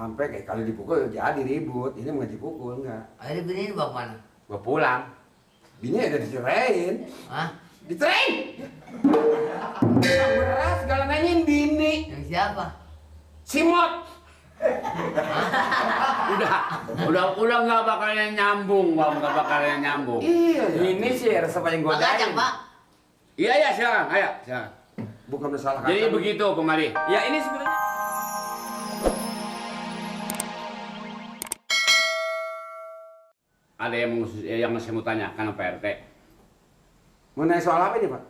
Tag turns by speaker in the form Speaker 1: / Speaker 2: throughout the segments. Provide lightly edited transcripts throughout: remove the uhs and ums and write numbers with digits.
Speaker 1: Sampai kayak kali dipukul jadi ribut. Ini mau dipukul enggak?
Speaker 2: Akhirnya bini ini bawa mana?
Speaker 1: Gua pulang. Bini udah diceraiin.
Speaker 2: Hah?
Speaker 1: Diceraiin. Tukang beras segala nanyain bini.
Speaker 2: Yang siapa?
Speaker 1: Simot.
Speaker 3: Udah nggak bakalan nyambung, Bang, nggak bakalan nyambung.
Speaker 1: Iya.
Speaker 4: Ini sih resep yang
Speaker 2: Pak
Speaker 4: godain.
Speaker 2: Kacang, Pak.
Speaker 3: Iya ya, silakan, ayo, silakan.
Speaker 1: Bukan masalah
Speaker 3: Jadi
Speaker 1: kacang.
Speaker 3: begitu kemari.
Speaker 4: Ya ini sebenarnya
Speaker 3: Ada yang saya mau tanyakan Pak RT.
Speaker 1: Mengenai soal apa ini, Pak?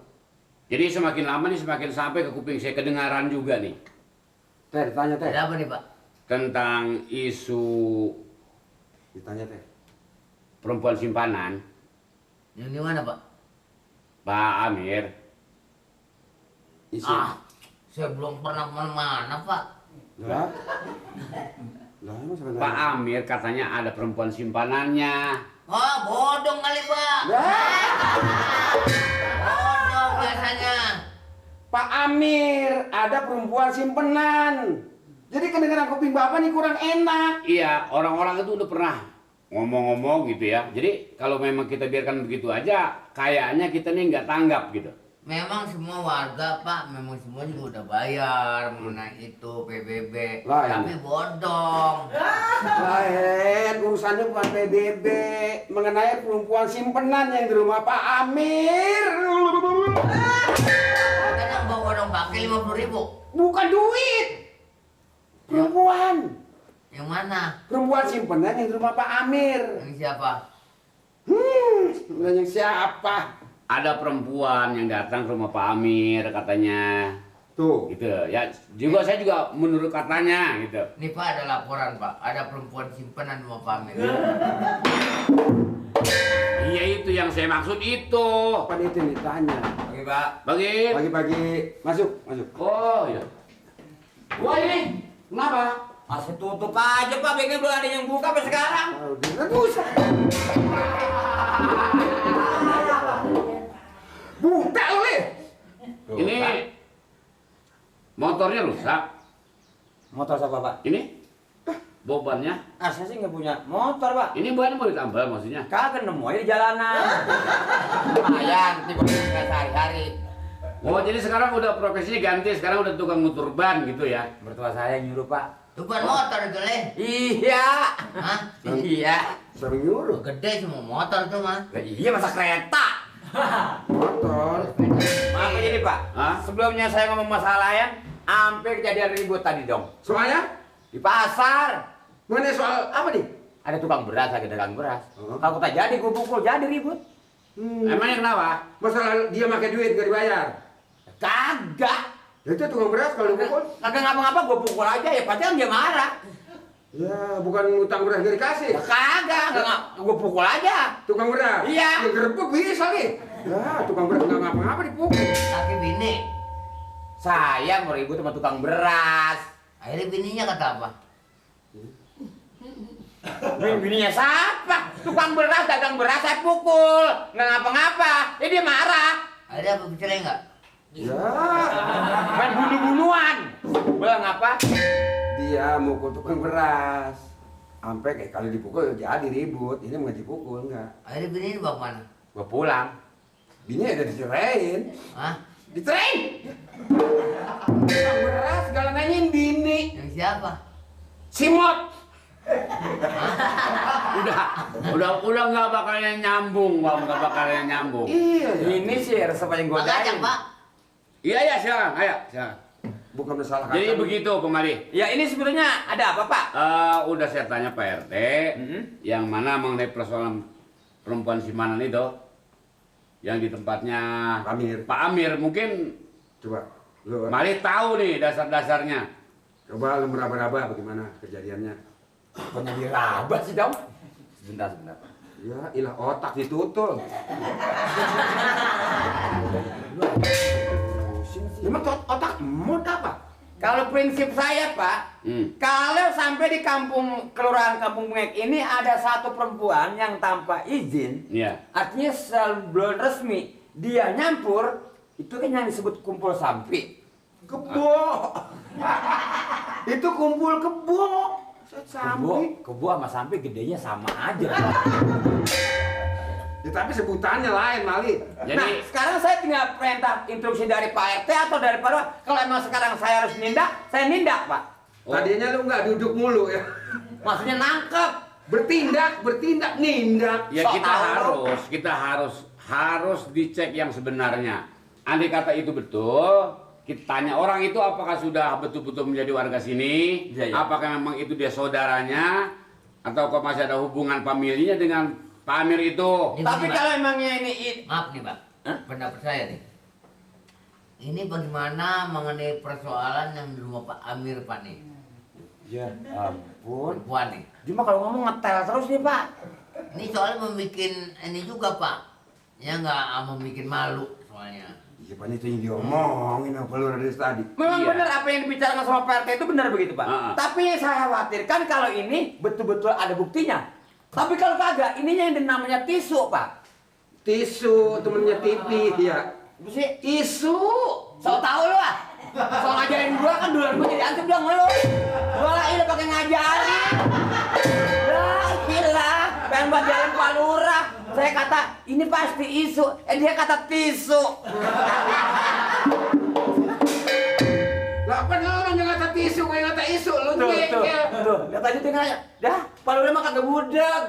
Speaker 3: Jadi semakin lama nih semakin sampai ke kuping saya kedengaran juga nih
Speaker 1: Teh, ditanya Teh.
Speaker 2: Ada apa nih, Pak?
Speaker 3: tentang isu
Speaker 1: Ditanya Teh.
Speaker 3: perempuan simpanan
Speaker 2: Yang di mana, Pak?
Speaker 3: Pak Amir.
Speaker 1: Isi.
Speaker 2: Saya belum pernah kemana-mana, Pak.
Speaker 1: Lah. Lah, emang sebenarnya.
Speaker 3: Pak Amir katanya ada perempuan simpanannya.
Speaker 2: Oh, bodong kali, Pak. Bodong biasanya.
Speaker 1: Pak Amir, ada perempuan simpenan. Jadi kedengaran kuping Bapak nih kurang enak.
Speaker 3: Iya, orang-orang itu udah pernah ngomong-ngomong gitu ya. Jadi kalau memang kita biarkan begitu aja, kayaknya kita nih nggak tanggap gitu.
Speaker 2: Memang semua warga, Pak, memang semua juga udah bayar mengenai itu PBB.
Speaker 1: Lah,
Speaker 2: Tapi bodong.
Speaker 1: Lain, urusannya bukan PBB. Mengenai perempuan simpenan yang di rumah Pak Amir.
Speaker 2: Katanya bawa bodong pakai 50.000.
Speaker 1: Bukan duit. Perempuan.
Speaker 2: Yang mana?
Speaker 1: Perempuan simpenan yang di rumah Pak Amir.
Speaker 2: Yang siapa?
Speaker 1: Nanya siapa?
Speaker 3: Ada perempuan yang datang ke rumah Pak Amir katanya.
Speaker 1: Tuh.
Speaker 3: Gitu ya. Saya juga menurut katanya gitu.
Speaker 2: Ini Pak ada laporan, Pak. Ada perempuan simpanan mau pamer.
Speaker 3: Iya itu yang saya maksud itu.
Speaker 1: Apa itu yang ditanya?
Speaker 4: Oke, Pak.
Speaker 3: Bagi.
Speaker 1: Pagi-pagi masuk, masuk.
Speaker 3: Oh iya.
Speaker 1: Wah ini, kenapa?
Speaker 4: Masih tutup aja, Pak. Bengkel belum ada yang buka sampai sekarang.
Speaker 1: Oh, direbus. Buka oleh.
Speaker 3: Ini motornya rusak.
Speaker 4: Motor siapa, Pak?
Speaker 3: Ini bebannya.
Speaker 4: Saya sih nggak punya motor, Pak.
Speaker 3: Ini bukan mau ditambal maksudnya.
Speaker 4: Kagak nemu aja di jalanan. Lumayan, tiba-tiba sehari-hari.
Speaker 3: Oh jadi sekarang udah profesinya ganti. Sekarang udah tukang ngutur ban gitu ya.
Speaker 4: Mertua saya yang nyuruh, Pak.
Speaker 2: Itu bukan motor itu, Le.
Speaker 4: Iya.
Speaker 2: Hah?
Speaker 4: Iya.
Speaker 1: Siapa yang nyuruh?
Speaker 2: Gede semua motor tuh, Mas.
Speaker 4: Lah iya masa kereta.
Speaker 1: Motor.
Speaker 4: Maaf ini, Pak.
Speaker 3: Hah?
Speaker 4: Sebelumnya saya ngomong masalah lain, hampir kejadian ribut tadi dong.
Speaker 1: Soalnya?
Speaker 4: Di pasar.
Speaker 1: Mengenai soal apa nih?
Speaker 4: Ada tukang beras, lagi dagang beras.
Speaker 1: Oh.
Speaker 4: Kalau tak jadi, gue pukul, jadi ribut.
Speaker 3: Emangnya kenapa?
Speaker 1: Masalah dia pakai duit gak dibayar.
Speaker 4: Kagak.
Speaker 1: Ya itu tukang beras kalau dipukul.
Speaker 4: Kagak ngapa-ngapa, gue pukul aja ya. Pasti kan dia marah.
Speaker 1: Ya bukan utang beras gak dikasih.
Speaker 4: Ya kagak, gue pukul aja.
Speaker 1: Tukang beras.
Speaker 4: Iya.
Speaker 1: Ya gerbek bisa nih. Ya tukang beras nggak ngapa-ngapa dipukul.
Speaker 2: Laki bini.
Speaker 4: Saya mau ribut sama tukang beras.
Speaker 2: Akhirnya bininya kata apa?
Speaker 4: Bininya siapa? Tukang beras, dagang beras, saya pukul. Nggak ngapa-ngapa. Dia marah.
Speaker 2: Ada apa bercerai nggak?
Speaker 1: Ya
Speaker 4: Main bunuh-bunuhan. Bilang apa?
Speaker 1: dia mukul tukang beras. Sampai kayak kali dipukul jadi ribut. Ini mau dipukul enggak?
Speaker 2: Akhirnya bini ini bawa mana?
Speaker 4: Gue pulang.
Speaker 1: Bini udah diceraiin.
Speaker 2: Hah?
Speaker 1: Diceraiin. Tukang beras segala nanyain bini.
Speaker 2: Yang siapa?
Speaker 1: Simot.
Speaker 3: Udah nggak bakalan nyambung, Bang, nggak bakalan nyambung.
Speaker 1: Iya ya.
Speaker 4: Ini sih resep yang
Speaker 2: Pak Kacang,
Speaker 4: godain.
Speaker 2: Pak.
Speaker 3: Iya ya, silakan, ayo, silakan.
Speaker 1: Bukan masalah
Speaker 3: Jadi
Speaker 1: kacang.
Speaker 3: begitu kemari.
Speaker 4: Ya ini sebenarnya ada apa, Pak?
Speaker 3: Udah saya tanya Pak RT, yang mana mengenai persoalan perempuan simpanan itu, yang di tempatnya
Speaker 1: Amir.
Speaker 3: Pak Amir, mungkin
Speaker 1: Coba lu
Speaker 3: Mari tahu nih dasar-dasarnya.
Speaker 1: coba lu meraba-raba bagaimana kejadiannya.
Speaker 4: Pokoknya diraba sih dong. Sebentar.
Speaker 1: Ya ilah otak ditutul. Emang otak emot apa?
Speaker 4: Kalau prinsip saya, Pak, kalau sampai di kelurahan Kampung Bungek ini ada satu perempuan yang tanpa izin,
Speaker 3: Iya.
Speaker 4: artinya sebelum resmi dia nyampur, itu kan yang disebut kumpul sampi.
Speaker 1: Kebo. Itu kumpul kebo. Sampai.
Speaker 4: Kebo sama sampai gedenya sama aja.
Speaker 1: Ya, tapi sebutannya lain Mali.
Speaker 3: Jadi
Speaker 4: Nah, sekarang saya tinggal perintah instruksi dari Pak RT atau dari Pak Lurah. Kalau emang sekarang saya harus nindak, saya nindak, Pak.
Speaker 1: Tadinya lu nggak duduk mulu ya.
Speaker 4: Maksudnya nangkep.
Speaker 1: Bertindak, nindak.
Speaker 3: ya
Speaker 4: Sok
Speaker 3: kita
Speaker 4: tahu.
Speaker 3: harus dicek yang sebenarnya. Andai kata itu betul, kita tanya orang itu apakah sudah betul-betul menjadi warga sini,
Speaker 4: Iya, iya.
Speaker 3: apakah memang itu dia saudaranya, atau kok masih ada hubungan familinya dengan Pak Amir itu.
Speaker 2: Ini
Speaker 4: Tapi
Speaker 2: begini, Pak.
Speaker 4: kalau emangnya ini
Speaker 2: Maaf nih, Pak.
Speaker 4: Hah?
Speaker 2: Pendapat saya nih. Ini bagaimana mengenai persoalan yang di rumah Pak Amir, Pak nih?
Speaker 4: ya ampun.
Speaker 2: Perempuan nih.
Speaker 4: Cuma kalau ngomong ngetel terus nih, Pak.
Speaker 2: Ini soalnya membuat ini juga, Pak. Ya nggak membuat malu soalnya.
Speaker 1: Iya Pak, itu yang diomongin apa lu dari tadi.
Speaker 4: Memang
Speaker 3: Iya.
Speaker 4: benar apa yang dibicarakan sama Pak RT itu benar begitu, Pak. Tapi yang saya khawatirkan kalau ini betul-betul ada buktinya. Tapi kalau kagak, ininya yang namanya tisu, Pak.
Speaker 1: Tisu, temennya TV ya.
Speaker 4: Apa sih?
Speaker 1: Tisu.
Speaker 4: So tau lu ah. So ngajarin gua kan duluan gua jadi ansip dong lu. Gua lah ini pakai ngajarin. Lah gila, pengen buat jalan Pak Lurah. Saya kata ini pasti isu, dia kata tisu.
Speaker 1: Lah kan lu yang kata tisu, gue yang kata isu, lu ngeyel.
Speaker 4: Tuh, lihat aja tinggalnya. Dah, Pak Lurah mah kagak budeg.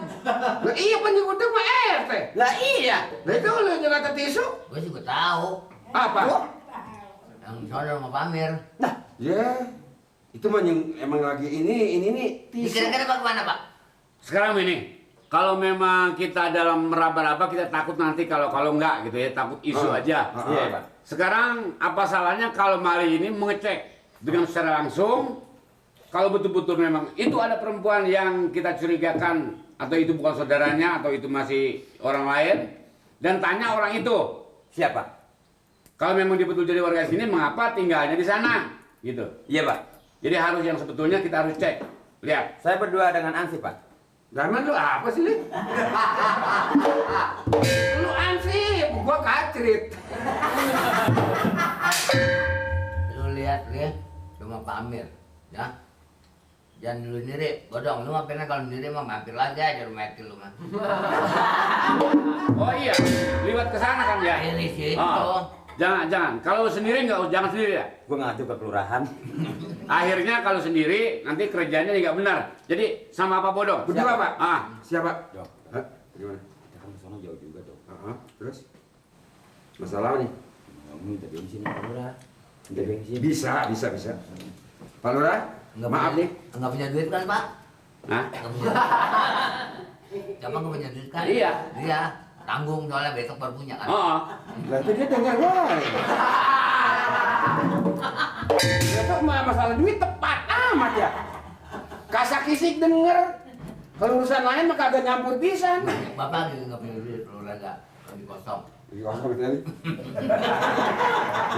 Speaker 1: Lah iya penyebutnya mah RT.
Speaker 4: Lah iya.
Speaker 1: Lah itu lu yang kata tisu?
Speaker 2: Gue juga tahu.
Speaker 1: Apa?
Speaker 2: Yang soal rumah Pak Amir.
Speaker 4: Nah,
Speaker 1: Ya, itu mah yang emang lagi ini nih
Speaker 2: Ini
Speaker 1: tisu.
Speaker 2: kira-kira bagaimana, Pak?
Speaker 3: Sekarang ini, kalau memang kita dalam meraba-raba kita takut nanti kalau enggak gitu ya, takut isu aja.
Speaker 4: iya, Pak.
Speaker 3: Sekarang apa salahnya kalau Mali ini mengecek dengan secara langsung kalau betul-betul memang itu ada perempuan yang kita curigakan atau itu bukan saudaranya atau itu masih orang lain dan tanya orang itu.
Speaker 4: Siapa?
Speaker 3: Kalau memang dia betul jadi warga sini, mengapa tinggalnya di sana? Gitu.
Speaker 4: Iya, Pak.
Speaker 3: Jadi harus yang sebetulnya kita harus cek. Lihat.
Speaker 4: Saya berdua dengan Ansip, Pak.
Speaker 1: Zaman lu apa sih, Li? Lu ansip, gua kacrit.
Speaker 2: Lu lihat rumah Pak Amir, ya. Jangan dulu niri, godong. Lu ngapain kalau niri mah mampir lagi aja rumah itu lu mah.
Speaker 3: Oh iya, liwat ke sana kan ya?
Speaker 2: Ini situ.
Speaker 3: Jangan. Kalau sendiri jangan sendiri ya.
Speaker 4: Gua ngadu ke kelurahan.
Speaker 3: Akhirnya kalau sendiri nanti kerjanya nggak benar. Jadi sama apa bodoh?
Speaker 1: Berdua, Pak. Siapa?
Speaker 4: Dok.
Speaker 1: Hah? Gimana?
Speaker 4: Kita kan sono jauh juga, Dok.
Speaker 1: Terus? Masalah nih?
Speaker 4: Minta bensin Pak Lurah. Minta bensin.
Speaker 1: Bisa. Pak Lurah? Maaf nih.
Speaker 2: Enggak punya duit kan, Pak?
Speaker 3: Hah?
Speaker 2: Enggak punya. Siapa enggak punya duit kan?
Speaker 3: Iya.
Speaker 2: Iya. Tanggung soalnya besok baru punya kan.
Speaker 3: Oh.
Speaker 1: Lah itu dia dengar wae. Itu masalah duit tepat amat ya. Kasak kisik denger. Kalau urusan lain mah kagak nyampur pisan.
Speaker 2: Bapak juga enggak punya duit, lu raga lagi kosong.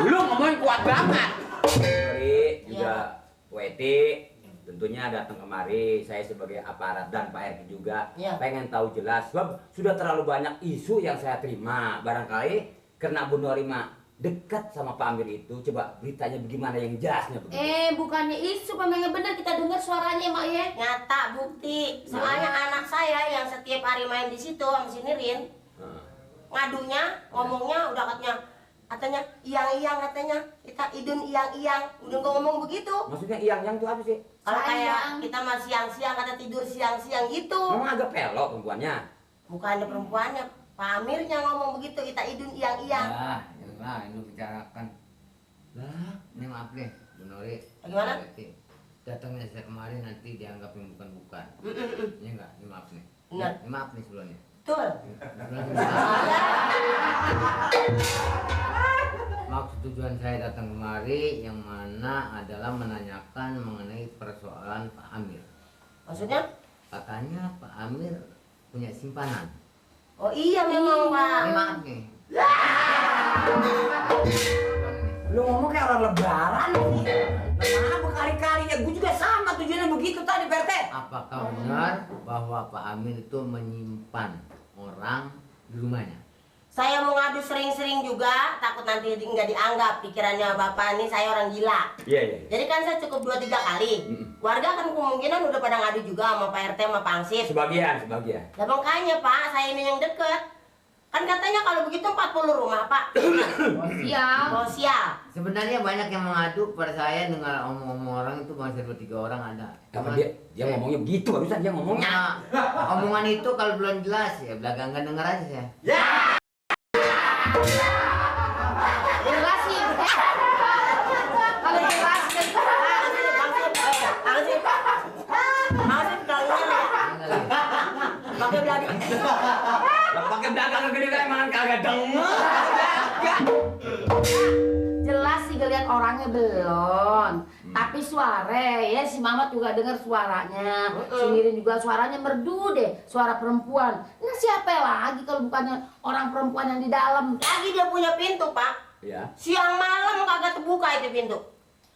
Speaker 4: Lu ngomongin kuat banget. Sorry, juga WT tentunya datang kemari. Saya sebagai aparat dan Pak RT juga pengen tahu jelas sebab sudah terlalu banyak isu yang saya terima. Barangkali karena Bu Norima dekat sama Pak Amir itu, coba beritanya bagaimana yang jelasnya begitu.
Speaker 5: Bukannya isu, memang benar kita dengar suaranya Mak ya. Nyata bukti. Soalnya anak saya yang setiap hari main di situ sama si Nirin, ngadunya, ngomongnya udah katanya iyang-iyang katanya kita idun iyang-iyang, udah ngomong begitu.
Speaker 4: Maksudnya iyang-yang itu apa sih?
Speaker 5: Kalau kayak kita mah siang-siang kata tidur siang-siang gitu.
Speaker 4: Memang agak pelok perempuannya.
Speaker 5: Bukan ada perempuannya, Pak Amirnya ngomong begitu kita idun iyang-iyang.
Speaker 2: Nah, ini bicarakan.
Speaker 4: Lah,
Speaker 2: Ini maaf deh, Bu Nori.
Speaker 5: Bagaimana?
Speaker 2: Datangnya saya kemarin nanti dianggap yang bukan-bukan. Ini enggak, ini maaf nih.
Speaker 5: Benar.
Speaker 2: Ini maaf nih sebelumnya.
Speaker 5: Betul.
Speaker 2: Maksud tujuan saya datang kemari yang mana adalah menanyakan mengenai persoalan Pak Amir.
Speaker 5: Maksudnya?
Speaker 2: Katanya Pak Amir punya simpanan.
Speaker 5: Oh iya memang Pak.
Speaker 2: Ini maaf nih.
Speaker 4: lu ngomong kayak orang lebaran nih. Nah, berkali-kalinya gue juga sama tujuannya begitu tadi, Pak RT.
Speaker 2: Apakah benar bahwa Pak Amir itu menyimpan orang di rumahnya?
Speaker 5: Saya mau ngadu sering-sering juga, takut nanti nggak dianggap pikirannya bapak ini saya orang gila.
Speaker 4: Iya, iya.
Speaker 5: Jadi kan saya cukup 2-3 kali. Warga kan kemungkinan udah pada ngadu juga sama Pak RT sama Pak Ansip.
Speaker 4: Sebagian.
Speaker 5: Nah makanya Pak, saya ini yang deket. Kan katanya kalau begitu 40 rumah Pak. Sosial.
Speaker 2: Sebenarnya banyak yang mengadu pada saya dengan omong-omong orang itu masih 2-3 orang ada.
Speaker 4: Apa dia ngomongnya begitu barusan dia ngomongnya.
Speaker 2: Nah, omongan itu kalau belum jelas ya belakangan denger aja saya.
Speaker 5: Jelas sih. Kalau jelas kan Ansip pakai beladi.
Speaker 4: Pakai belakang gede kan emang kagak denger.
Speaker 6: Jelas sih ngeliat orangnya belum. Tapi suara ya si Mamat juga dengar suaranya. Si Nirin juga suaranya merdu deh, suara perempuan. Nah siapa lagi kalau bukannya orang perempuan yang di dalam?
Speaker 5: Lagi dia punya pintu Pak.
Speaker 4: Iya.
Speaker 5: Siang malam kagak terbuka itu pintu.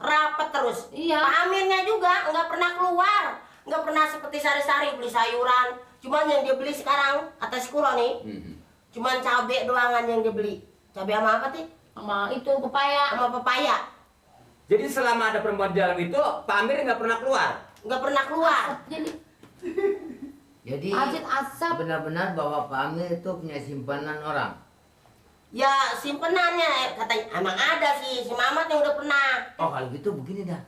Speaker 5: Rapet terus.
Speaker 6: Iya.
Speaker 5: Pak Amirnya juga nggak pernah keluar. Nggak pernah seperti sari-sari beli sayuran. Cuman yang dia beli sekarang kata si Kuro nih. Cuman cabai doangan yang dia beli. Cabai sama apa sih?
Speaker 6: Sama itu pepaya.
Speaker 5: Sama pepaya.
Speaker 4: Jadi selama ada perempuan di dalam itu, Pak Amir nggak pernah keluar.
Speaker 5: Nggak pernah keluar.
Speaker 2: Jadi
Speaker 6: Ajit asap.
Speaker 2: benar-benar bahwa Pak Amir itu punya simpanan orang.
Speaker 5: Ya simpenannya katanya emang ada sih si Mamat yang udah pernah.
Speaker 2: Oh kalau gitu begini dah,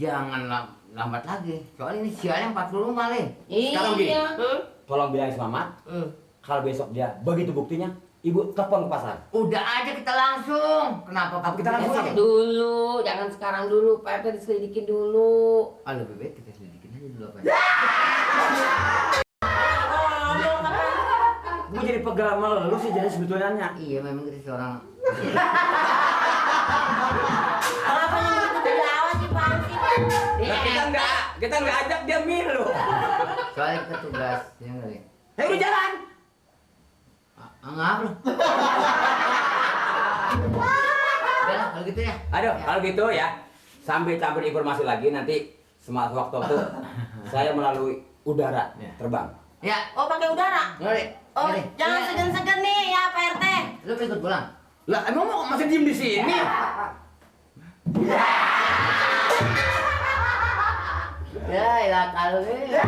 Speaker 2: jangan lambat lagi. Soalnya ini sialnya 40 rumah nih.
Speaker 4: Sekarang gini.
Speaker 6: Iya.
Speaker 4: Tolong bilang sama Mamat, kalau besok dia begitu buktinya, Ibu telepon ke pasar.
Speaker 2: Udah aja kita langsung. Kenapa
Speaker 4: Apa kita langsung aja?
Speaker 6: Dulu, jangan sekarang dulu. Pak RT diselidikin dulu.
Speaker 2: Ah lebih baik kita selidikin aja dulu apa.
Speaker 4: Gue jadi pegal sama lu sih jadi sebetulnya.
Speaker 2: Iya memang kita seorang.
Speaker 5: Kenapa yang gitu dijawab sih Pak Ansip?
Speaker 4: Nah, kita nggak ajak dia milu.
Speaker 2: Soalnya kita tugas, ya nggak ya?
Speaker 4: Ayo udah jalan.
Speaker 2: Ngap lu. Udah lah kalau gitu ya.
Speaker 4: Aduh, kalau gitu ya, sambil campur informasi lagi nanti waktu saya melalui udara terbang.
Speaker 2: Ya.
Speaker 5: Oh pakai udara.
Speaker 2: Ngeri.
Speaker 5: Oh jangan segan-segan nih ya Pak RT.
Speaker 2: Lu ikut pulang.
Speaker 4: Lah, emang mau masih diem di sini?
Speaker 2: Ya, ilah kalau ya.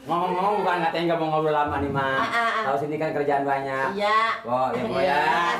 Speaker 4: Ngomong-ngomong bukan katanya nggak mau ngobrol lama nih, Ma. Tahu sini kan kerjaan banyak.
Speaker 5: Iya.
Speaker 4: Oh, ya, ya.